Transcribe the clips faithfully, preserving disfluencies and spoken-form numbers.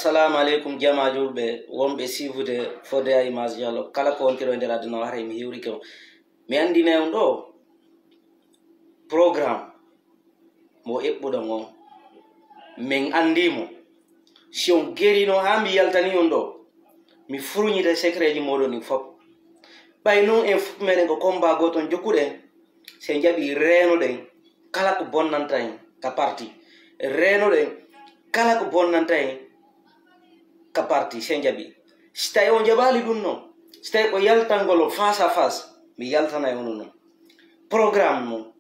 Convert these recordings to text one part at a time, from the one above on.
Assalamu aleykum, jama julɓe wonɓe siifude fodde a image Diallo, kala ko wontiro e nder aduna o, haray mi hiwrike on. Mi anndinay on ɗo programme mo eɓɓuɗon on. Min anndi mo. Si on gerino haa mi yaltani on ɗo, mi furñita secret ji mooɗon ɗin fof. Ɓay non en fof meɗen ko combat gooto on jokkuɗen, si en jaɓi reenoɗen kala ko bonnanta en ka parti. Reenoɗen kala ko bonnanta en ka parti, si en jaɓi. Si tawi on jaɓaali ɗum non, si tawi ko yaltangol on face à face, mi yaltanay on non. Programme mo,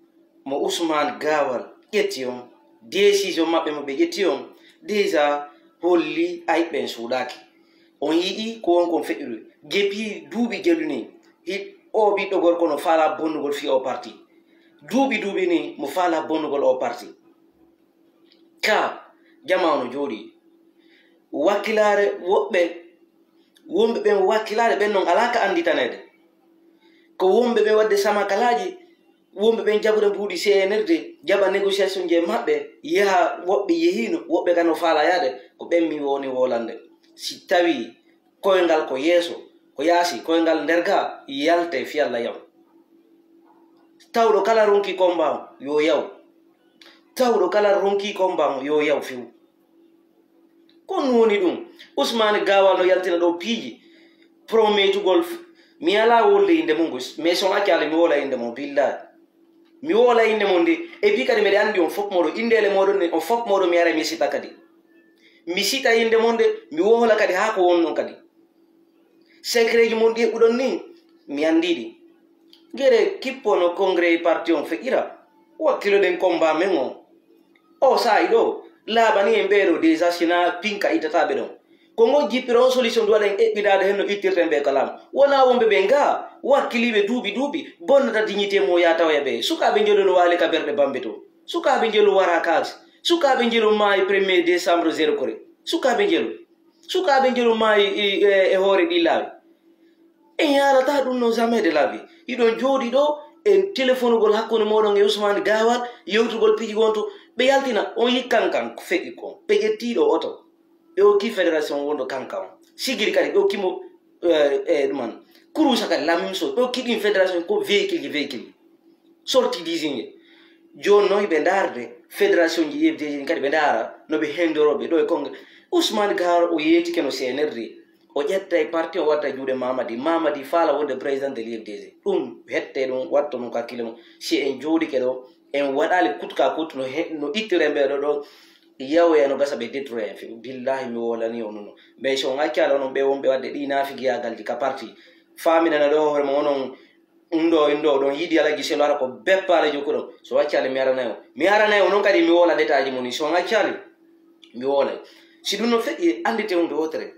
mo Ousmane Gawal ƴetti on, décision maɓɓe mo ɓe ƴetti on, déjà holli ay ɓen suuɗaaki. On yi'i ko won kon feƴƴude. Depuis duuɓi geluni, hi-, o ɓiɗɗo gorko no faala bonnugol fii o parti. Duuɓi duuɓi ni mo faala bonnugol o parti. Ka jama ono jooɗi. Wakkilaare woɓɓe, wonɓe ɓen wakkilaare ɓen non alaa ka annditaneede. Ko wonɓe ɓen waɗde samakalaaji, wonɓe ɓen jaɓude mbuuɗi C N R D, jaɓa négociation ji e maɓɓe, yaha, woɓɓe yehiino, woɓɓe kadi no faala yahde, ko ɓen mi woni wolande. Si tawii koyngal ko yeeso, ko yaasi, koyngal nder ga, yalte fii Alla yaw. Tawɗo kala ronki combat on, yo yaw. Tawɗo kala ronki combat on, yo yaw few. Ko ɗum woni ɗum. Ousmane Gawal no yaltina ɗo piiji. Prometugol f-, mi alaa wolde innde mum, mais si on accaali mi woola innde mum, billahi. Mi woola innde mum nde. Et puis kadi meɗe anndi on fof moɗo, inndeele moɗon ɗe, on fof moɗo mi ara mi sita kadi. Mi sita innde mum nde, mi woola kadi haa ko won ɗon kadi. Secret ji mon ɗi eɓɓuɗon ni, mi anndi ɗi. Gere kippo no congrès parti on feƴƴira. Wakkiloɗen combat men on. O saa'i ɗo, laaɓani en ɓeeɗo déjà sina pinka ittataɓe ɗon. Ko ngon jippira on solution ɗum waɗa en eɓɓidaade hen no ittirten ɓe kalaam. Wonaa wonɓe ɓe nga, wakkiliiɓe duuɓi duuɓi, bonnata dignité mo ya tawoya ɓe. Sukaaɓe njelu no waali ka berɗe Bambe to. Sukaaɓe njelu wara kaas. Sukaaɓe njelu maayi premier décembre zéro kore. Sukaaɓe njelu. Sukaaɓe njelu maayi e, e, e hoore ɗi laawi. En yaalata ɗum no jamais de la vie. Hiɗon jooɗi ɗo, en telefonugol hakkunde moɗon e Ousmane Gawal, yewtugol piiji gonto. Ɓe yaltina, on yi kankan ko feƴƴi kon. Ɓe ƴetti ɗo oto. Ɓe okki fédération wonɗo kanka on. Sigiri kadi ɓe okki mo, eh, eh, ɗuman. Kurusa kadi la même chose. Ɓe okki ɗin fédération ko véhicule ji, véhicule ji. Sorti disinge. Jooni noon hiɓe ndaarde fédération ji U F D G ɗin kadi ɓe ndaara no ɓe hendorooɓe ɗo e congrès. Ousmane Gawal o yeetike no C N R D. O ƴetta e parti o watta e juuɗe Mamadi. Mamadi faala wonde président de l'U F D G. Ɗum hette ɗum, watto ɗum ko hakkille mum. Si en jooɗike ɗo, en waɗaali kut ka kut no he-, no ittiren ɓe ɗo ɗo, yawoya no gasa ɓe détruire en few. Billahi mi wolani on nuno. Mais si on accaali onon ɓe wonɓe waɗde ɗi naafigiyaagalji ka parti, faaminana ɗo hoore mo onon ɗum ɗo, ɗum ɗo, ɗon yiɗi Alaji Selo ara ko beppaale jokkuɗon. So waccaali mi aranay on. Mi aranay on noon kadi mi woola détail ji mon ni. So on accaali, mi woolay. Si ɗum no feƴƴi, anndite huunde wootere.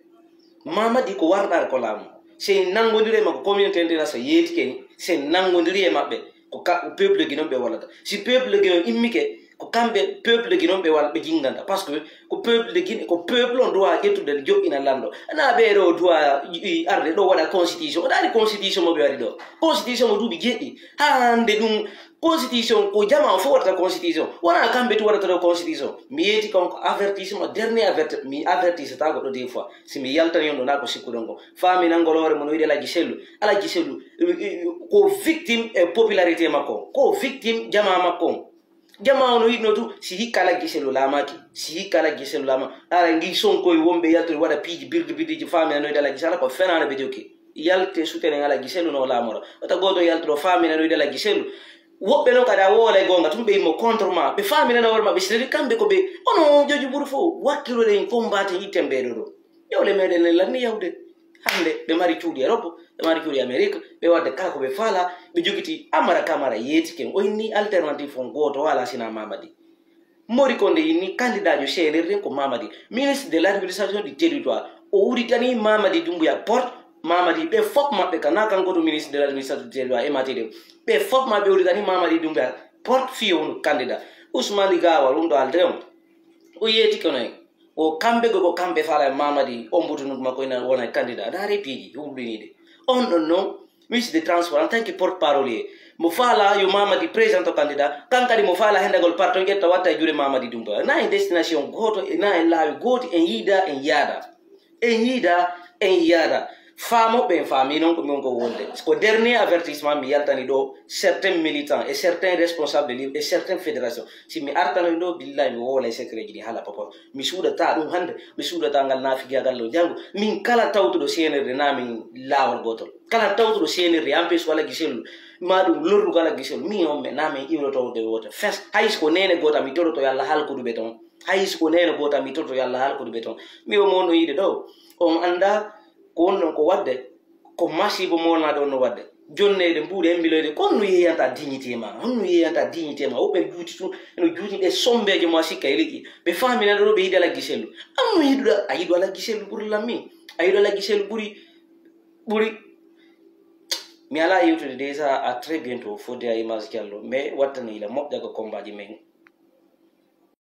Mamadi ko warɗaare ko laamu. Si en nanngondiri e makko, communauté international yeetike ni, si en nanngondiri e maɓɓe, ko ka, ko peuple Guinée on ɓe wallata. Si peuple Guinée on immike, ko kamɓe peuple Guinée on ɓe wal-, ɓe jinnganta. Parce que ko peuple de Guinée, ko peuple on droit ƴettude joƴƴina lanndo. Ana ɓee ɗo droit i, arde ɗo waɗa constitution. O ɗaani constitution mo ɓe waɗi ɗo. Constitution mo duuɓi jeeɗi. Haa hannde ɗum constitution ko jama on fof waɗata constitution. Wonaa kamɓe tu waɗata ɗo constitution. Mi yeeti kon ko avertissement, dernier averti-, mi avertissata goɗɗo deux fois. Si mi yaltani on ɗo naa ko sikkuɗon ko. Faaminangol hoore mon no wiɗe Alaji Sellu. Alaji Sellu, eh, eh, ko victime e popularité makko. Ko victime jama makko on. Jama ono yiɗno tu, si hikka Alaji Sellu laamaaki, si hikka Alaji Sellu laama, ara ngi Sonko e wonɓe yaltude waɗa piiji birdi birdiji faaminanoyde Alaji Sala ko fenaande ɓe jokki. Yalte sutenen Alaji Sellu no laamora. Wata gooto yaltuɗo faaminanoyde Alaji Sellu. Woɓɓe noon kadi a woola e goonga tun ɓe yimmo contre ma, ɓe faaminana hoore maɓɓe, c'est-à-dire kamɓe ko ɓe, ono joji ɓuri fof, wakkiloɗen combattre itten ɓee ɗo ɗo. Jawle meɗen ne lanni yawde. Hannde ɓe mari cuuɗi Europe, ɓe mari cuuɗi Amérique, ɓe waɗde kala ko ɓe faala, ɓe jogiti Amara Camara yeetike, o inni alternative on gooto o alaa sinaa Mamadi. Mori Kondé inni candidat jo C N R D ko Mamadi, ministre de l'administration du territoire. O uditani Mamadi Doumbouya porte, Mamadi ɓe fof maɓɓe ka, na kanko to ministre de l'administration du territoire, M A T D. Ɓe fof maɓɓe uditani Mamadi Doumbouya porte fii o wonu candidat. Ousmane Gawal, ɗum ɗo alde on, o yeetike no en. O kamɓe go, ko kamɓe faala e Mamadi, on mbutunuk makko ina wona e candidat. Ndaare piiji huɓɓiniiɗe. On ɗon noon, ministre de transport, en tant que porte-parole, Mo faala yo Mamadi présente candidat, kan kadi mo faala hendagol parti on ƴetta watta e juuɗe Mamadi Doumbouya. Na en destination gooto, na en laawi gooti, en yiida, en yaada. En yiida, en yaada. Faamoɓe en faami noon ko min ko wonde. Ko dernier avertissement mi yaltani ɗo certains militants et certains responsables de livre et certaines fédérations. Si mi artanoy ɗo, billahi mi wowlay secret ji ɗi hala popol. Mi suuɗata ɗum hannde, mi suuɗata ngal naafigiyagal ɗo janngo. Min kala tawtuɗo seenirde na min laawol gootol. Kala tawtuɗo seenirde, empêche walla gisellu, ma ɗum lorrugol walla gisellu, min on mi na min iwroto ɗo woote. Fes, hay so ko neene goota mi toɗoto yo Allah halkudu ɓe toon. Hay so ko neene goota mi toɗoto yo Allah halkudu ɓe toon. Mi o mon o yiide ɗo, on annda ko wonɗon ko waɗde, ko masiibo mo wonaa ɗon no waɗde. Jonneede, mbuuɗe, embiloyde, ko honno yeeyanta dignité ma? Honno yeeyanta dignité ma? Woɓɓe juuti tun, eno juuti ɗe sombeeje mo a sikka e liƴƴi. Ɓe faaminano ɗo ɓe yiɗi Alaggi Sellu. An no yiɗuɗa, a yiɗu Alaggi Sellu ɓuri Lammin. A yiɗu Alaggi Sellu ɓuri, ɓuri. Mi alaa yewtude déjà, à très bientôt, fodde a Image Diallo. Mais wattani ila moƴƴa ko combat ji men.